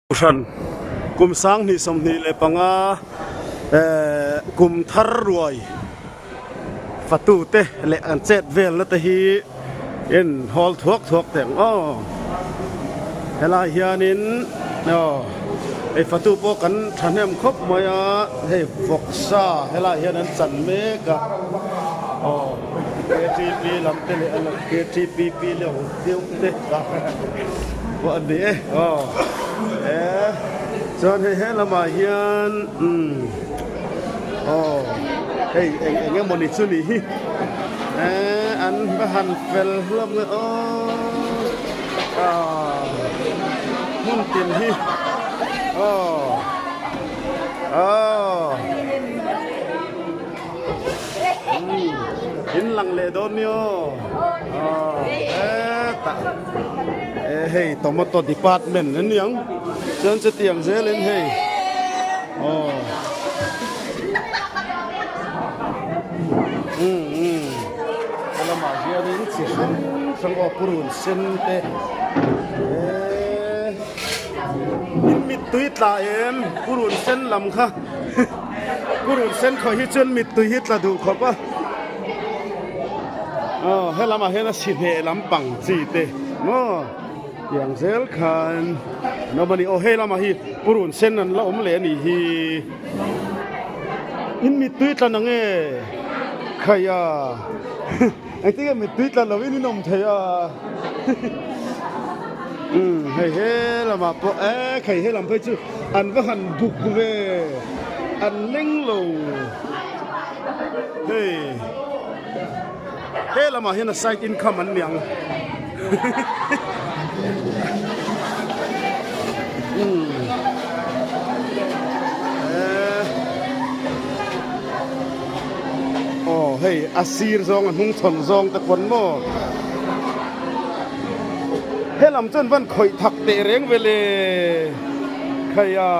Hran kum 2025 kum thar ruai fatute leh an chet velna te hi in hawl thuak thuak teh ang aw. Helai hianin aw hei fatu pawh kan thahnem khawp mai a, hei vawksa helai hian an chan mek a aw ktp lam te leh ktpp leh deuh te pawh an ni e aw e chuan hei he lamah hian umm aw hei eng eng emaw ni chu nih hi e an va han fel hlawm nge aw ah hmun tin hi aw aw. In lang leh dawn ni aw. Hetah hei tomato department an ni ang. Chuan chutiang zelin hei aw umm umm helamah hianin chi hrang hrang aw purun sen te eee in mittui tla em purun sen lam kha. Purun sen khaw hi chuan mittui hi tla duh khawp a, aw helamah hian a si hneh lampang chi te maw tiang zel khan an awm a ni, aw hei lamah hi purun sen an la awm leh a nih hi, in mittui tla na nge khaih a engtin nge mittui tla lo in in awm thei a umm hei he lamah pawh e khaih he lam phei chu. An va han buk ve, an leng lo. Hei he lamah hian a side income an niang. Aw hei a sir zawng a hnung chhawn zawng te pawn maw. He lam chuan van khawih thak teh reng ve le. Khai a,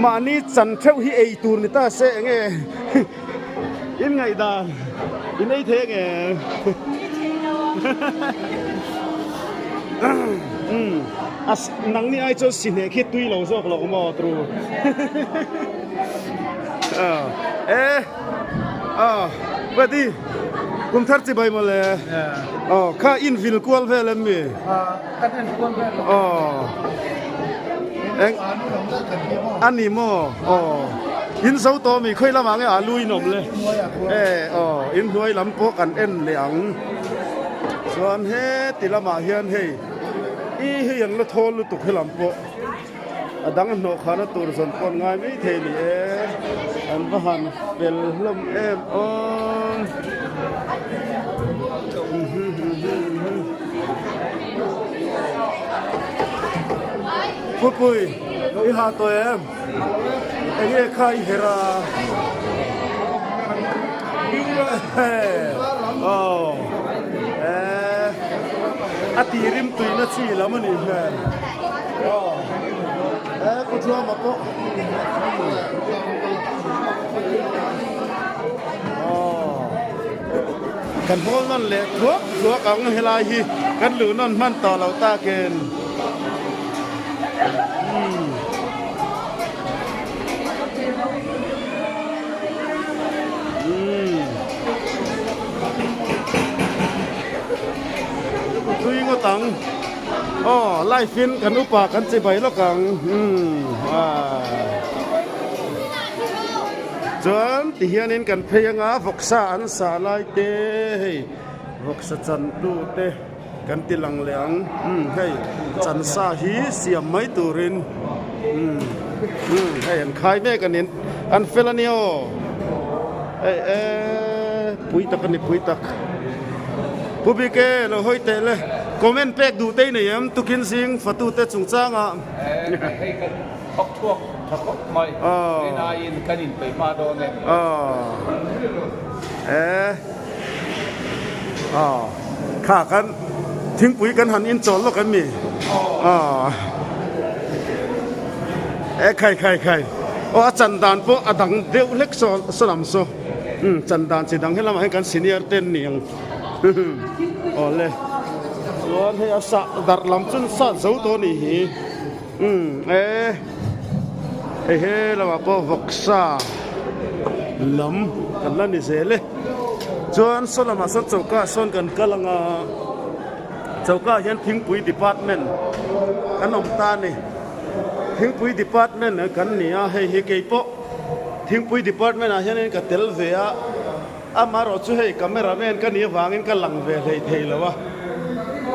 mahni chan theuh hi ei tur ni ta se eng nge in ngaihdan in ei thei ange. Umm a nangni ai chuan si hneh khi tui lo zawk lo maw tru. E a Buddy kum thar chi bai mawle. Aw kha in vil kual vel em mi? Kan en kual vel lo. Aw. Eng a ni maw? Aw. In zo tawh mi khawi lamah nge alu in awm le? E aw in hnuai lam pawh kan en leh ang. Chuan heti lamah hian hei i hei an la thawl lutuk helam pawh. A dang hnawh khana tur zawn pawn ngai mai thei ni e. An va han fel hlawm em aw. Pupui, i ha tawh em? Enge kha i her a? Aw. A ti rim tuina chi lam a nih hmel. Kan hawl nawn leh thuak thuak ang helai hi kan luh nawn hman tawh loh takin. Tui ngawt ang. Aw live in kan upa kan che bai lawk ang umm chuan ti hianin kan phei anga vawksa an sa lai te hei vawksa chan tu te kan ti lang leh ang umm hei chan sa hi siam mai turin umm umm hei an khai mek a ni an fel a ni aw hei eee pui tak a ni pui tak. Pu Bike lo hawi teh le. Comment pek duh te i nei em? Tukin zing fatute chungchangah. Hei kan thawk chhuak tha khawp mai. Rin aiin kan inpeih hma dawn e. E. Kha kan thingpui kan han inchawl lawk em mi? E khai khai khai. Aw a chan dan pawh a dang deuh hlek saw saw lam saw. Umm chan dan chi dang helamah hian kan senior te an ni ang awle chuan hei a sah darh lam chu sat zo tawh a nih hi. Umm e hei he lamah pawh vawksa lam kan la ni zel e chuan saw lamah sawn choka ah sawn kan kal ang a choka ah hian thingpui department kan awm ta a ni thingpui department kan ni a hei hi keipawh thingpui department ah hianin ka tel ve a. Amaherawh chu hei camera man ka nih avangin ka lang ve hlei thei lo a,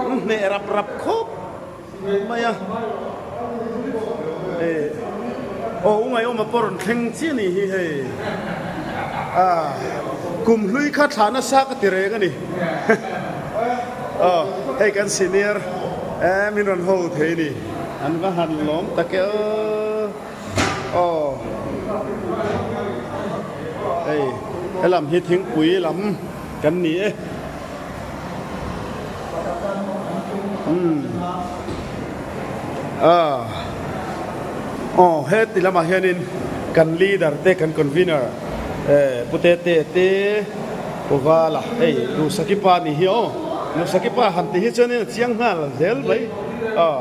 hneh rap rap khawp mai a. Hei aw u Ngaiawma pawh rawn thleng chiah a nih hi hei a kum hlui kha thlah nasa ka ti reng a ni aw hei kan senior min rawn ho thei a ni an va han lawm tak e aw. Aw hei helam hi thingpui lam kan ni e umm ah aw heti lamah hianin kan leader te kan convener eh pu tete te pu vala hei Duhsakipa ni hi aw Duhsakipa han ti hi chuanin a chiang nghal zel mai aw.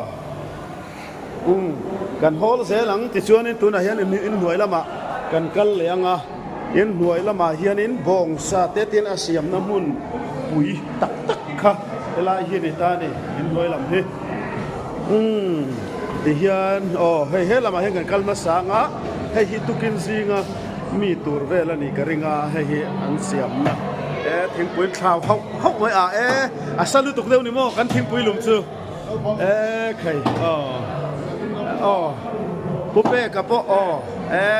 Umm, kan hawl zel ang tichuanin tunah hian inhnuai lamah kan kal leh ang a, inhnuai lamah hianin bawngsa te tin a siamna hmun pui tak tak kha helai hi a ni ta a ni, inhnuai lam hi. Umm, tihian aw hei he lamah hian kan kal hmasa ang a, hei hi tukin zinga mi tur vel a nih ka ring a, hei hi an siamna e thingpui thlau hauh hauh mai a e a sa lutuk deuh ni maw kan thingpui lum chu. E khai aw aw pu peka pawh aw e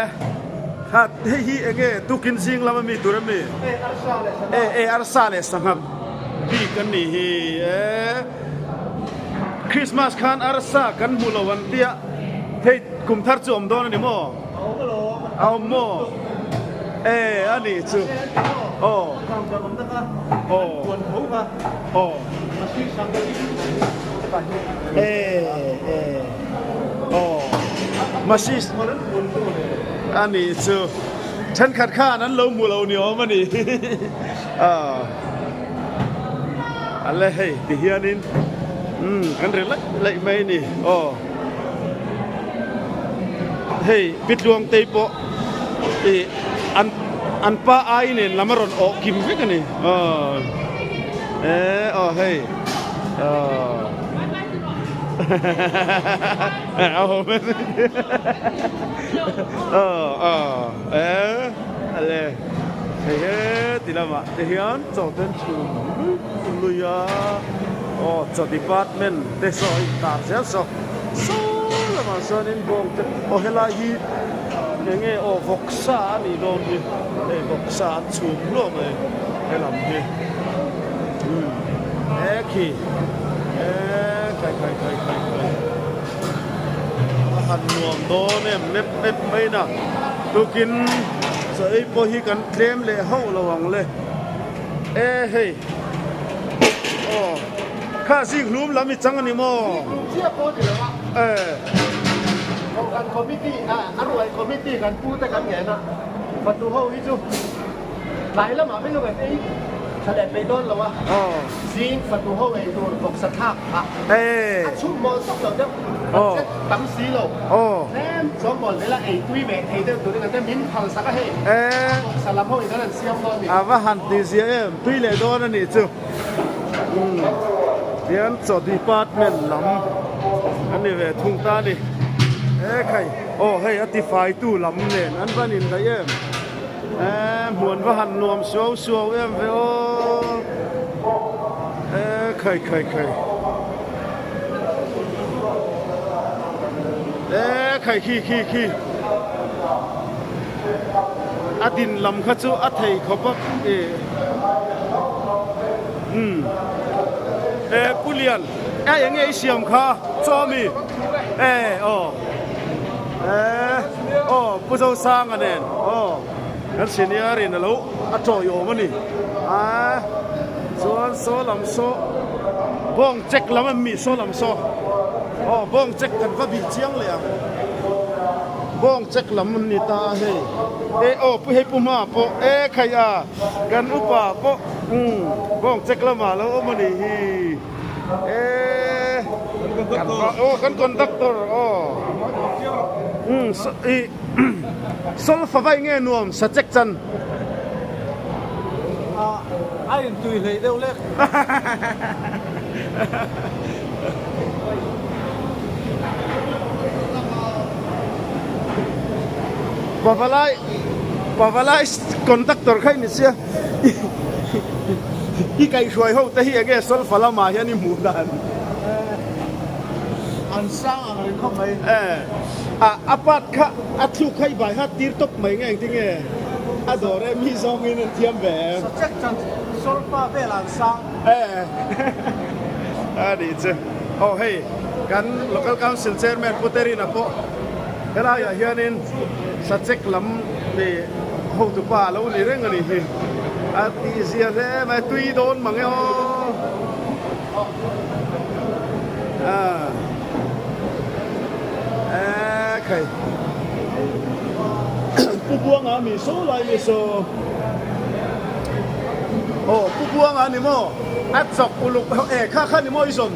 kha hei hi enge tukin zing lama mi tur ami e e arsa leh sangha bik an nih hi e Christmas khan arsa kan hmu lo an tia hei kum thar chu awm dawn a ni maw a awm maw e a nih chu aw aw aw. A nih chu thenkhat khan an lo hmu lo ni awm a ni a le hei ti hianin umm kan ri laih laih mai a ni aw hei pitluang te pawh ih an an pa ai nen lam a rawn awh kim vek a ni aw. E aw hei aw aw aw e ale hei he ti lamah te hian chaw te an chhum lui a aw chaw department te saw a intar zel saw saw lamah chuanin bawng te aw helai hi enge aw vawksa a nih dawn hi hei vawksa an chhum hluah mai helam hi. Umm e khi e khai khai khai khai khai a han nuam dawn em mep mep mai na tukin chaw ei pawh hi kan tlem leh hauh lo ang le e hei aw kha zing hlum lam i chang a ni maw Zing hlum chiah pawh ni lo a e Kohhran committee a ruai committee kan pu te kan ngen a fatu ho hi chu Tlai lamah min lo ei tha leh peih dawn lo a, zing fanu ho ei tur vawksa thlak phah a chhum mawl tawk lo deuh, budget tam si lo, tlem chuan mawl vel a ei tui ve thei deuh turin an min phal sak a hei, vawksa lam ho in an han siam dawn a ni. A va han tih zia em, tui leh dawn a nih chu. Tian chaw department lam an ni ve thung ta a ni. E khai, aw hei a tifaitu lam nen an va nindaih em. Eee hmuan va han nuam suau suau em ve aw eee khai khai khai eee khai khi khi khi a din lam kha chu a thei khawp a e umm eee pu lian a eng nge i siam kha chaw ami e aw eee aw pu Zosanga nen aw kan senior in alo a tawiawm a ni a chuan saw lam saw bawng check lam an mi saw lam saw aw bawng check kan va bih chiang leh ang bawng check lam an ni ta a hei e aw pu hei pu hma pawh e khai a kan upa pawh umm bawng check lamah alo awm a nih hi. Eee. Aw kan conductor aw. Umm i solfa vai nge nuam sa chek chan. A in tui hlei deuh lek. Pavalai Pavalai conductor kha i ni sia i kaihhruai ho te hi enge solfa lamah hian i hmuh dan. An sang ang reng khawp mai. A a part kha a thluk kha i bai hat tir tawp mai nge engtin nge a dawr e mi zawngin an thiam ve em. Sachek chan solfa vel an sang. A nih chu. Aw hei kan Local Council Chairman Pu Terina pawh helaiah hianin Sachek lam nih hotupa a lo ni reng a nih hi. A tihzia hle mai tui dawn mang e aw. A khai. Pu Buanga mi so lai mi so. Aw Pu Buanga ni maw? A chawk uluk e kha kha ni maw i zawn?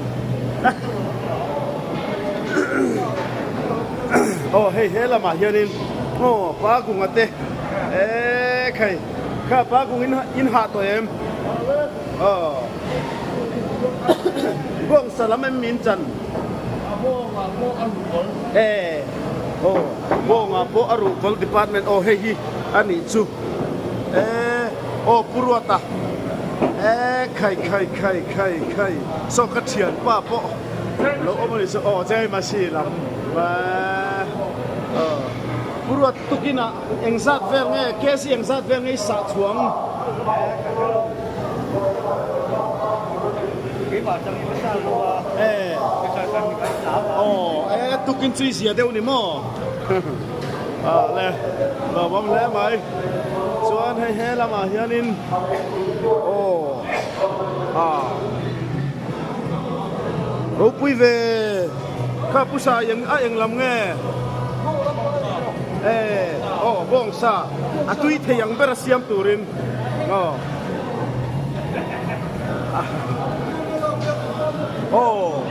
Aw hei he lamah hianin aw Pa Kunga te e khai kha Pa Kung in in hah tawh em? Aw Bawngsa lam em min chan? A bawngah pawh a ruhkawl. E aw bawngah pawh a ruhkawl department aw hei hi a nih chu e aw Pu Ruata e khai khai khai khai khai saw ka thianpa pawh lo awm a ni chu aw Jaimasi lam aw Pu Ruat tukinah engzat vel nge kg engzat vel nge i sah chhuang? Aw e tukin chu i zia deuh ni maw ah le lawmawm hle mai chuan hei he lamah hianin aw ah ropui ve kha pusa eng a eng lam nge e aw bawngsa a tui thei ang ber a siam turin aw. Aw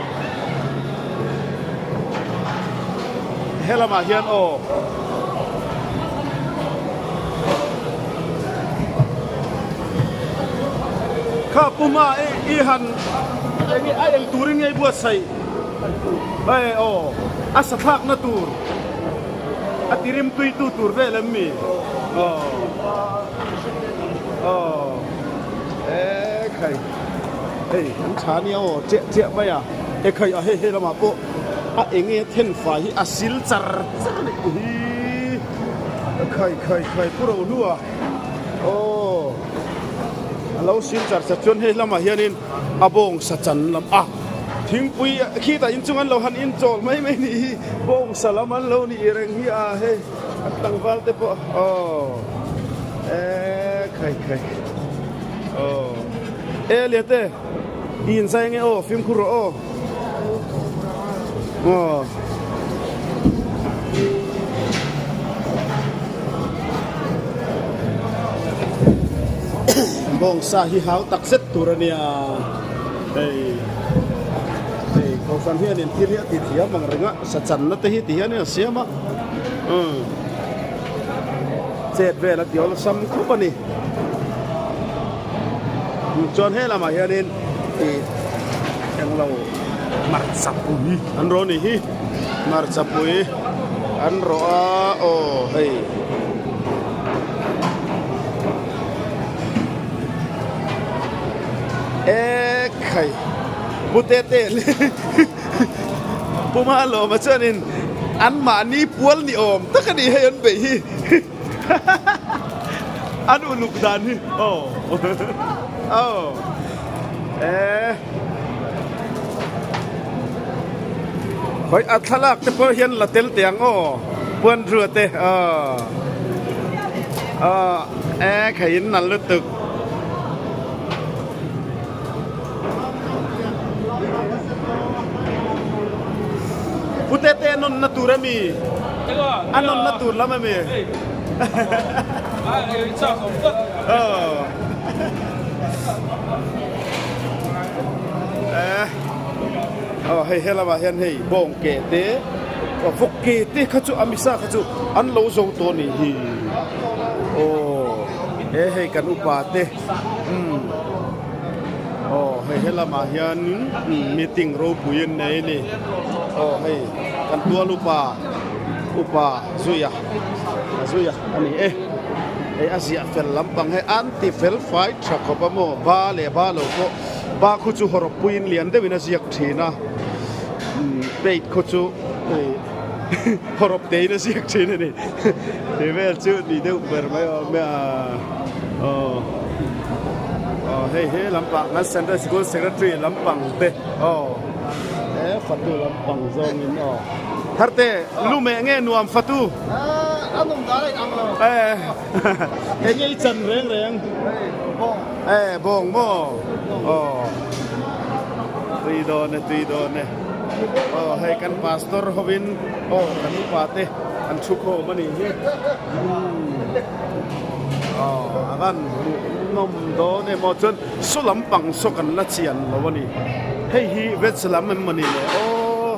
helamah hian aw kha puma i han enge a eng turin nge i buatsaih e aw a sathlakna tur a tirim tuitu tur vel em mi aw aw. E khai hei an tha nia aw chiah chiah mai a e khai a hei hei lamah pawh a enge then fai hi a sil char char a nih hi khai khai khai pu ro hlua aw a lo sil char char chuan hei lamah hianin a bawng sa chan lam a thingpui khitah inchung an lo han inchawl mai mai nih hi bawng sa lam an lo nih reng hi a hei. A tlangval te pawh aw e khai khai aw e lian te i inzai nge aw fimkhur rawh aw aw bawngsa hi hau tak zet tur a nia hei hei kohhran hianin thil hi a ti thiam ang reng a sa channa te hi ti hian a siam a. Umm chet vel a ti awlsam khup a ni chuan he lamah hianin ih englo hmarcha pui an rawh a nih hi hmarcha pui an rawh a aw hei ekhai putete Puma lawma chuanin anmahni pual ni awm tak a nih hei an beih hi an uluk dan hi aw aw e hawi a thlalak te pawh hian la tel teh ang aw puan rua te aw aw e khaiin nal lutuk. Pu Tete a nawnna tur a mi? A nawnna tur lam a mi? Aw hei helamah hian hei bawng ke te vawk ke te kha chu a misa kha chu an lo zo tawh a nih hi aw he hei kan upa te umm aw hei helamah hian meeting ropui an nei a ni aw hei kan tual upa upa zuia zuia a ni e hei a ziah fel lampang hei an ti fel fai tha khawp a maw ba leh ba lo pawh. Ba khu chu hawrawp puiin lian deuhin a ziak thin a, plate khu chu hawrawp tein a ziak thin a ni. Tih vel chu ni deuh ber mai awm e a. Aw aw hei he lampang kan Central School Secretary lampang te aw he fatu lampang zawngin aw. Tharte lu meh nge nuam fatu? A nawm dan a inang lo. Eng nge i chan reng reng? E bawng maw? Aw tui dawn e tui dawn e. Aw hei kan pastor hovin aw kan upa te an thu khawm a nih hi. Aw a van hmuh nawm dawn em aw chuan saw lampang saw kan la chian lo a ni. Hei hi veg lam em maw ni le aw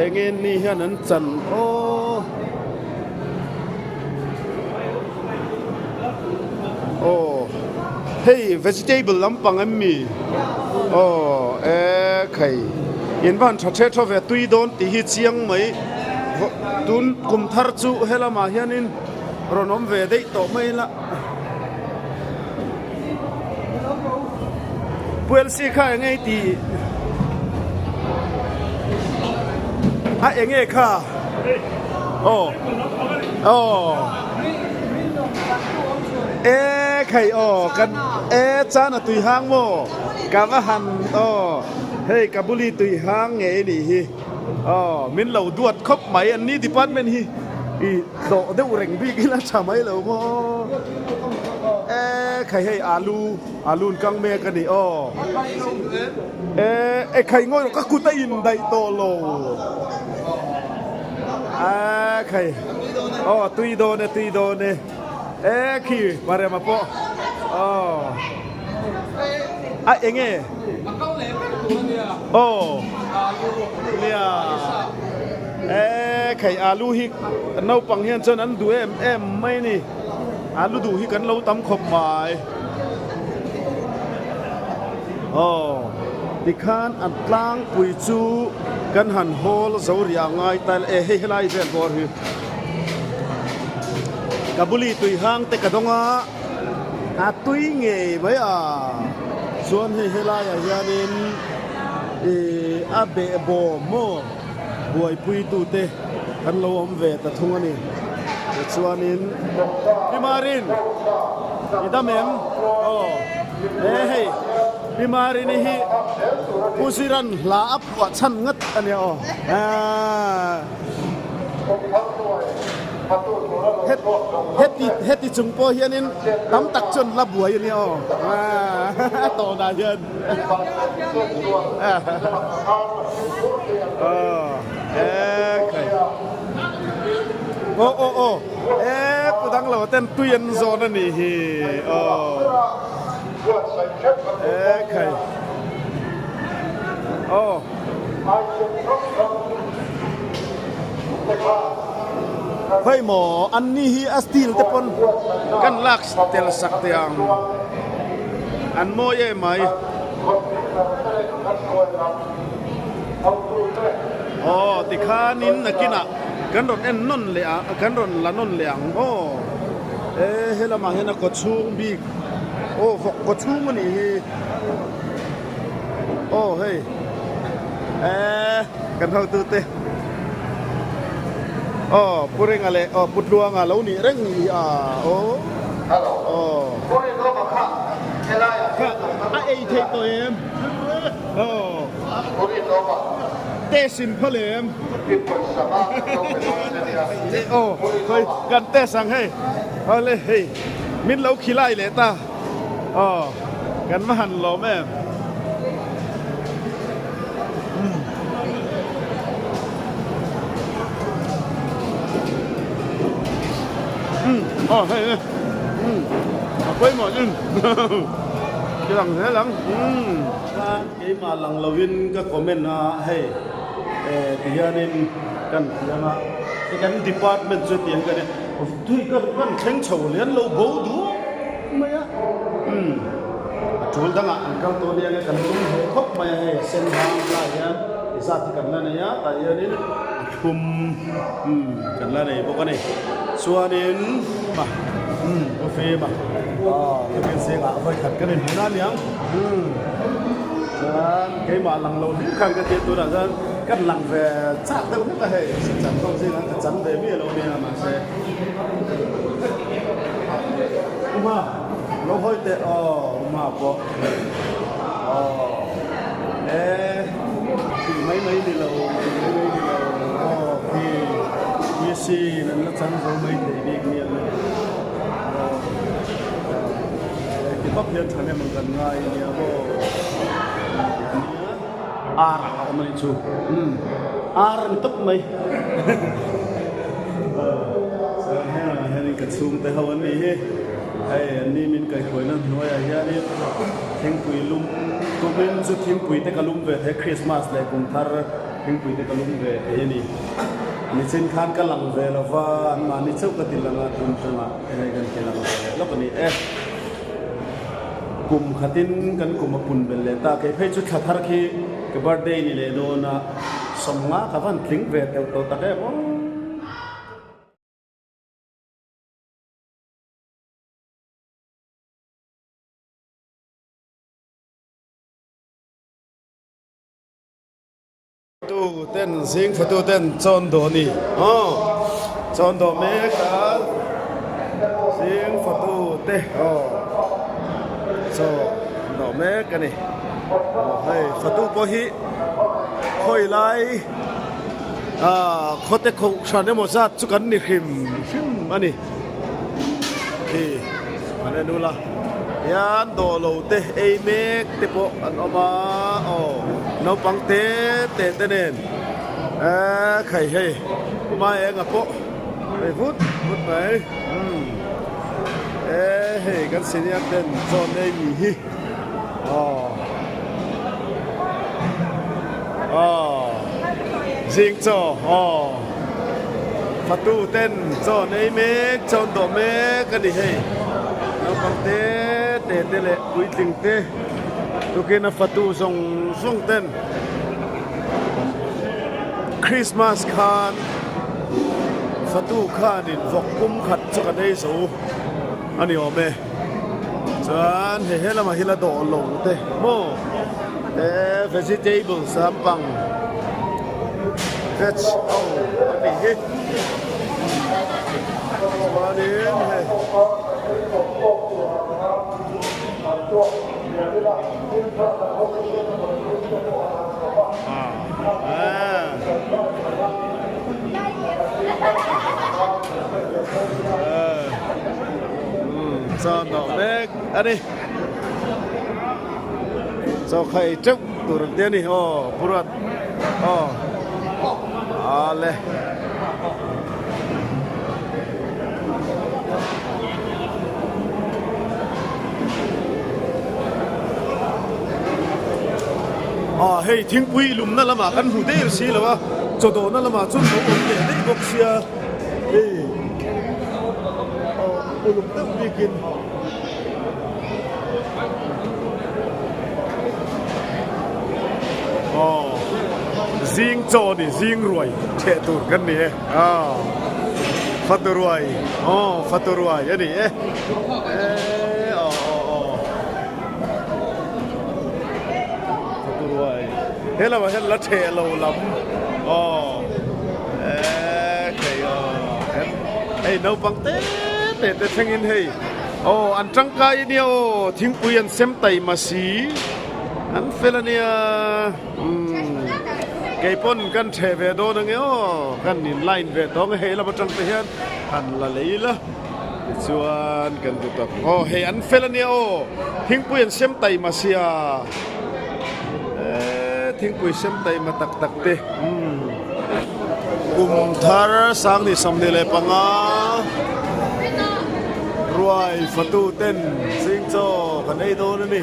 eng nge ni hian an chan aw. Aw hei vegetable lampang em mi aw e khai in van tha the thaw ve tui dawn tih hi chiang mai tun kum thar chu helamah hianin rawn awm ve daih tawh mai la Pu LC kha eng nge i tih a eng nge kha aw aw e khai aw kan e chan a tui hang maw ka va han aw hei ka buli tui hang nge i nih hi aw min lo duat khawp mai an ni department hi i hlawh deuh reng bik ila tha mai lo maw e khai hei alu alu an kang mek a ni aw e e khai ngawi rawh ka kut a in daih tawh lo a khai aw tui dawn e tui dawn e e khi parema pawh aw a eng e aw nia. E khai alu hi naupang hian chuan an duh em em mai a ni alu duh hi kan lo tam khawp mai aw tikhan an tlangpui chu kan han hawl zo riah ngai ta e hei helai vel bawr hi ka buli tui hang te ka dawng a a tui ngei mai a chuan hei helaiah hianin ih a behbawm maw. Buaipuitute kan lo awm ve ta thung a ni. Tichuanin Pi Marin i dam em? Aw e hei Pi Marini hi Pu Ziran hla a phuah chhan ngat a nia aw. Heti heti chung pawh hianin tam tak chuan la buai a nia aw. A tawnah hian. Aw aw aw e pu dang lo ten tui an zawn a nih hi aw e khai aw Hei maw an ni hi a steel te pawn kan lak tel sak teh ang. An mawi em mai. Aw tikhanin nakinah kan rawn en nawn leh ang kan rawn la nawn leh ang aw. E he lamah hian a kawchhung bik aw vawk kawchhung a nih hi aw hei e kan hotute aw Pu Renga leh aw Pu Tluanga lo nih reng hi a aw. Aw. Kha a ei theih tawh em? Aw. Test in phal em? Aw khawi kan test ang hei. Awle hei min lo khilai leh ta. Aw kan va han lawm em. Umm aw hei e umm a pawimawh in. Ti lang zel ang. Umm. Khan keimah lang lovin ka comment a hei eh ti hianin kan thiam a hei kan department chu tiang kan tui ka kan thleng chho lian lo bo duh mai a umm a tul dangah an kal tawh nia nge kan lung hle khawp mai a hei a sen hang lai hian i zat hi kan la nei a tah hianin a thlum umm kan la nei bawk a ni chuanin a umm pu fim a aw tukin zingah vawi khat kan inhmu na aniang umm chuan keimah lang lo hlim khan ka tia tunah chuan kan lang ve chak deuh hlek a hei chan tawk zingah ka chan ve miah lo nia mahse Uma lo hawi teh aw Uma pawh aw e tih mai mai ni lo tih mai mai ni lo aw khi machine an la chang zo mai thei bik mial lo aw heti vak hian thahnem ang kan ngai nia maw nia ar ang a awm a nih chu umm ar a ni tawp mai. Chuan hengah hianin ka chhungte ho an nih hi, hei an ni min kaihhruaina hnuaiah hianin thingpui lum tumin chu thingpui te ka lum ve thei Christmas leh kum thar thingpui te ka lum ve thei a ni. Nichin khan ka lang ve lo va, anmahni chauh ka ti lang a, tum tangah hei kan ti lang ve leh lawk a ni e. Kum khatin kan kum a pun belh leh ta, kei phei chu thla thar khi ka birthday ni leh dawn a. Sawmnga ka van tling ve teuh tawh tak em aw. Tu ten zing fatu ten chawn dawh a ni aw chawn dawh mek a zing fatu te aw chaw dawh mek a ni aw hei fatu pawh hi. Khawi lai ah khawte kho hran emaw zat chu kan ni hrim hrim a ni khi an en ula hian dawh lo te ei mek te pawh an awm a aw naupang te te te nen eee khai hei hma enga pawh hei vut vut mai umm eee hei kan senior ten chaw nei mi hi. Aw aw zing chaw aw fatu ten chaw an ei mek chaw an dawh mek a ni hei naupang te te te leh puitling te tukin a fatu zawng zawng ten Christmas khan fatu khanin vawk pum khat chu kan ei zo a ni awm e. Chuan he he lamah hi la dawh lo te maw he vegetables lampang veg ho a nih hi chuanin hei Chaw dawh mek a ni. Chaw kha ei teuh tur ang te a ni aw Puruat aw ale. Aw hei thingpui lumna lamah kan hmu der si lo a chaw dawhna lamah chuan lo awm leh daih bawk sia hei. Aw uluk deuh bikin aw zing chaw ni zing ruai theh tur kan ni e aw fatu ruai aw fatu ruai a ni e e aw aw aw fatu ruai he lamah hian la theh lo lam aw e khei aw Hei naupang te te te thlengin hei aw an tangkai ania aw thingpui an sem taima si an fel ania umm keipawn kan theh ve dawn ange aw kan in line ve tawng a hei lam atang te hian han la lei la tichuan kan ti tawp aw hei an fel ania aw thingpui an sem taima sia eee thingpui sem taima tak tak te umm. Kum thar 2025. Ruai fatu ten zing chaw kan ei dawn a ni.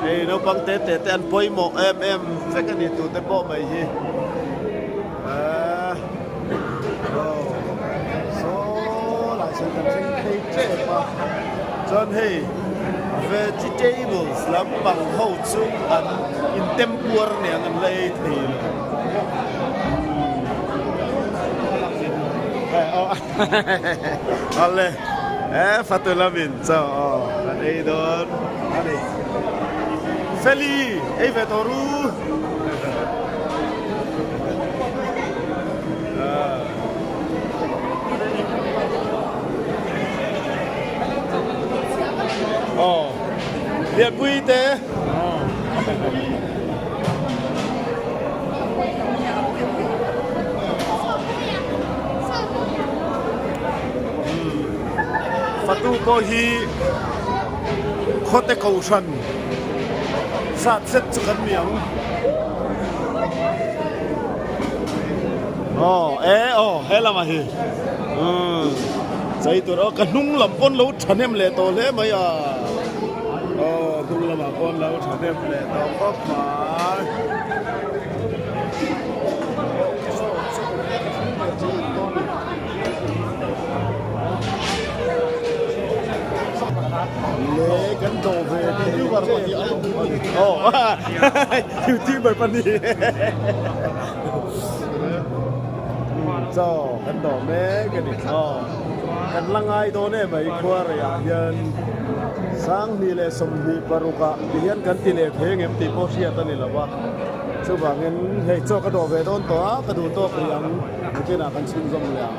Hei naupang te te te an pawimawh em em vek a ni tute pawh mai hi. Ahh aw saw lai sawn kan thleng phei tep a chuan hei vegetables lampang ho chu an intempuar aniang an la ei thei lo. Awle e fatu lamin chaw aw kan ei dawn a ni. Feli ei ve tawh ru. Aw Lianpui te. Fatu pawh hi khawte kohhran zat zet chu kan ni ang. Aw e aw he lamah hi umm chei tur aw ka hnung lam pawn lo thahnem leh tawh hle mai a. Aw hnung lamah pawn lo thahnem leh tawh khawp mai. Le kan dawh ve YouTuber pahnih an awm a ni. Aw YouTuber pahnih. Chaw kan dawh mek a ni. Aw kan la ngai dawn em mai khua reiah hian 2026 ah ti hian kan ti leh thei angem tih pawh hriat a ni lo va. Chuvangin hei chaw ka dawh ve dawn tawh a, ka duh tawk rih ang. Nakinah kan chhunzawm leh ang.